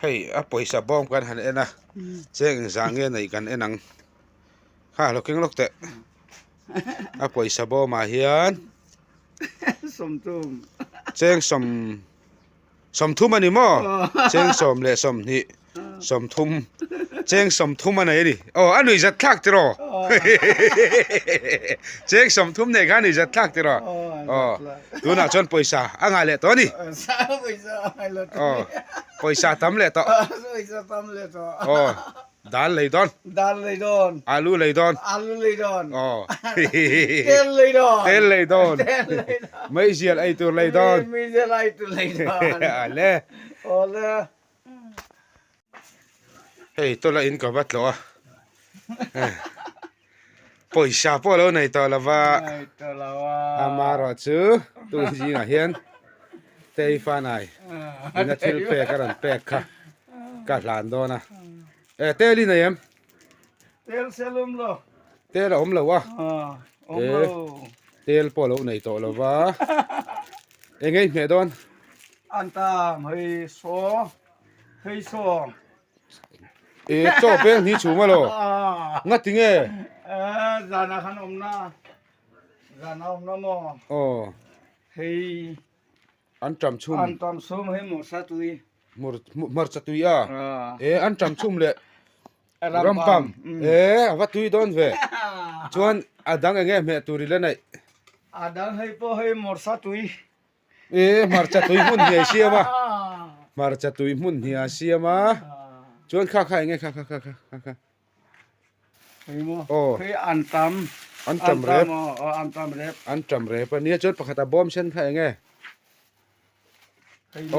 Hei a pawisa bawm kan han en a cheng engzah nge neih kan en ang kha lo keng lawk teh a pawisa bawmah hian cheng sawm sawmthum a ni maw cheng sawm leh sawmhnih sawmthum cheng sawmthum a nei a ni aw a nuih zat thlak tiraw cheng sawmthum nei kha a nuih zat thlak tiraw aw tunah chuan pawisa a ngah leh tawh a ni aw pawisa a tam leh tawh aw Dal lei dawn. Dal lei dawn. Alu lei dawn. Alu lei dawn. Aw. Tel lei dawn. Tel lei dawn. Tel lei dawn. Meizial ei tur lei dawn. Meizial ei tur lei dawn. Ale. Awle. Hei tawla in ka va tlawh a. Pawisa pawh lo nei tawh lova. Nei tawh lova. Amarawh chu tun zingah hian Tei Fanai ina thil pek a rawn pek kha ka hlan dawn a. E tel i nei em? Tel sel awm lo. Tel a awm lo a. Awm lo. Tel pawh lo nei tawh lova. Eng ei hmeh dawn? An tam hei saw hei saw. E chaw peng hi chhum alo ngati nge zana khan awm na zana awm na maw aw hei an tam chhum an tam chhum hei mursa tui hmarcha tui a e an tam chhum leh rampam e ava tui dawn ve chuan a dang enge hmeh tur i la neih a dang hei pawh hei mursa tui E hmarcha tui hmun hniai siam a hmarcha tui hmun hniai a siam a chuan kha kha enge kha kha kha kha kha aw hei an tam an tam rep an tam rep an tam rep a nia chuan pakhat a bawm sen kha enge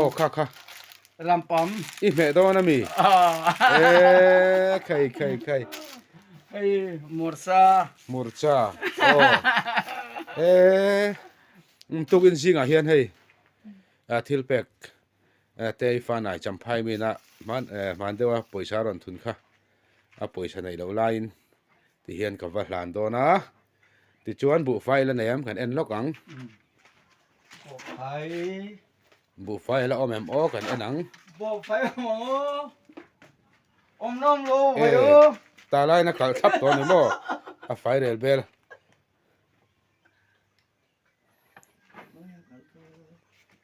aw kha kha lampam i hmeh dawn ami e khai khai khai hei murcha murcha aw e Tukin zingah hian hei thil pek te i fanai champhai mina hman hman deuha pawisa rawn thun kha a pawisa neih loh laiin ti hian ka va hlan dawn a tichuan buhfai la nei em kan en lawk ang buhfai la awm em aw kan en ang buhfai awm ang aw awm nawm lo vai aw ta lain a kalh thlap tawh a ni maw a fai rel bel.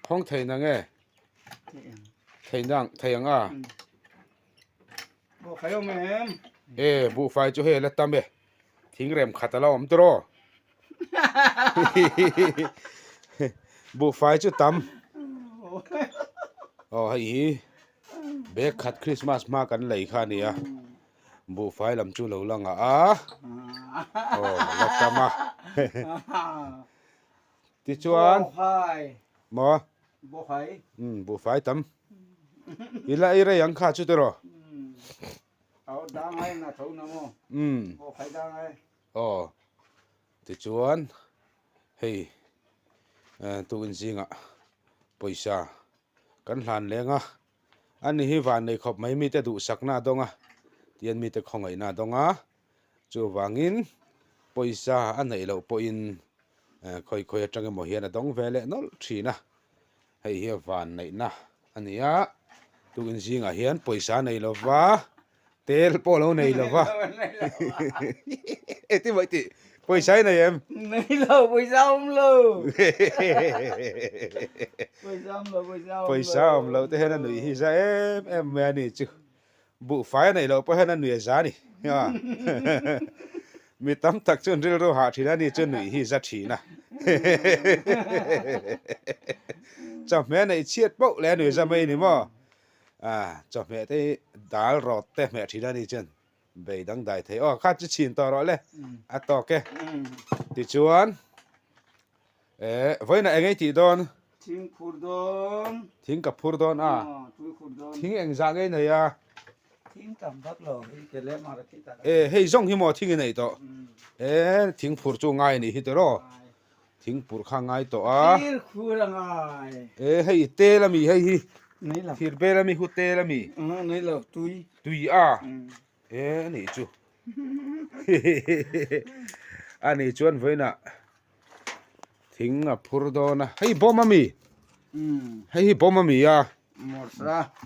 Hawng thei na nge? Thei nang thei ang a. Buhfai awm em? E buhfai chu hei la tam e. Thingrem khat a la awm tawh. Buhfai chu tam. Aw hei hi bag khat Christmas hma kan lei kha a nia. Buhfai lam chu lo la ngah a, aw la tam a tichuan maw umm buhfai tam i la ei rei ang kha chu tiraw umm aw tichuan hei tukin zingah pawisa kan hlan leng a. Ani hi van nei khawp mai mite duhsakna a dawng a, tihian mite khawngaihna a dawng a, chuvangin pawisa a neih loh pawhin khawi khawi atang emaw hian a dawng ve leh nawlh thin a, hei hi a van neihna a ni a, tukin zingah hian pawisa a nei lova, tel pawh a lo nei lova, engtin mah i tih? Pawisa i nei em? Nei lo, pawisa a awm lo. Pawisa awm lo, pawisa awm lo. Pawisa awm lo te hian a nuih hi za em em mai a ni chu. Buhfai a neih loh pawh hian a nuih a za a ni. Mi tam tak chuan rilru hah thin a ni chu nuih hi za thin a. Chawhmeh a neih chhiat poh leh a nuih za mai a ni maw? Chawhmeh te hi dal rawt te hmeh thin a ni chuan. Bei dangdai thei aw kha chu chhin tawh rawh le a tawk e tichuan eh vawiinah eng ei tih dawn thing phur dawn thing ka phur dawn a thing eng zah ngei nei a thing tam vak lo hei ke leh mar khi ta e hei zawng hi maw thing i nei tawh e thing phur chu ngai ni hi tawh thing phur kha ngai tawh a thir khur a ngai e hei tel ami hei hi nei lo thir bel ami hu tel ami nei lo tui Tui a e a nih chu a nih chuan vawiinah thing a phur dawn a hei bawm a mi hei hi bawm a mi a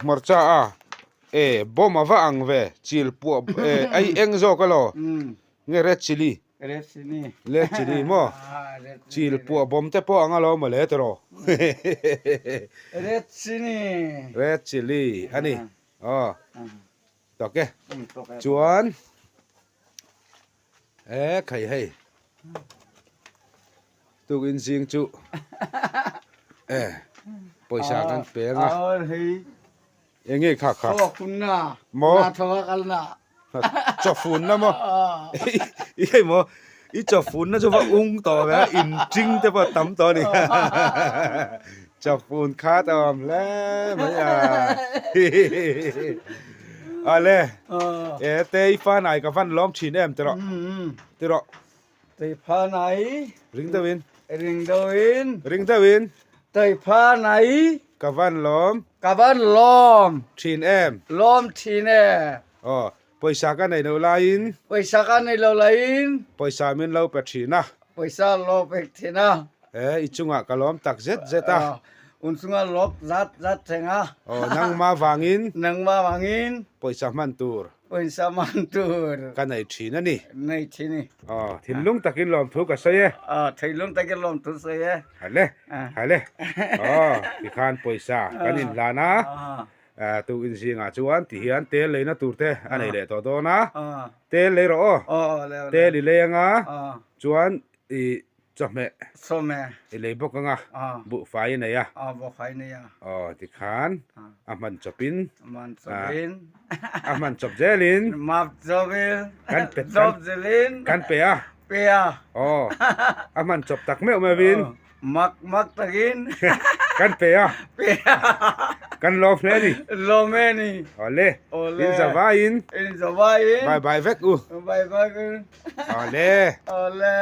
hmarcha a. E bomb a va ang ve chil puah e ai eng zawk elaw nge red chilli Red chilli Red chilli maw chil puah bomb te pawh ang alo mawle tiraw Red chilli Red chilli a ni aw tak e chuan e khai hei tukin zing chu e pawisa kan peng a eng nge kha kha maw chawfunna maw i hei maw i chawfunna chu va ung tawh ve a inṭing te pawh a tam tawh a ni chawfun kha ta awm hle mai a awle e tei fanai ka van lawm thin em tiraw tiraw tei fanai ring deuhin ring deuhin ring deuhin tei fanai ka van lawm ka van lawm thin em lawm thin e aw Pawisa ka nei lo laiin. Pawisa ka nei lo laiin. Pawisa min lo pe thin a. Pawisa lo pek thin a. E, i chungah ka lawm tak zet zet a. Un chunga lawk zat zat theng a. Aw, nangmah vangin. Nangmah vangin. Pawisa hman tur. Pawisa hman tur. Ka nei thin a ni. Nei thin i. Aw, thinlung takin lawmthu ka sawi e. Aw, thinlung takin lawmthu sawi e. Hale, hale. Aw, tikhan pawisa kan inhlan a. Tukin zingah chuan ti hian tel leina tur te a nei leh tawh dawn a, tel lei rawh aw, tel i lei anga chuan i chawhmeh i lei bawk anga buhfai i nei a, aw tikhan a hman chawpin a hman chawp zelin kan pe a, aw a hman chawp tak meuh meuhin. Mak mak takin. Kan pe a. Pe a. Kan lawm hle a ni. Lawm e ni. Awle. Awle. In zavaiin. In zavaiin. Bye bye vek u. Bye bye vek. Awle. Awle.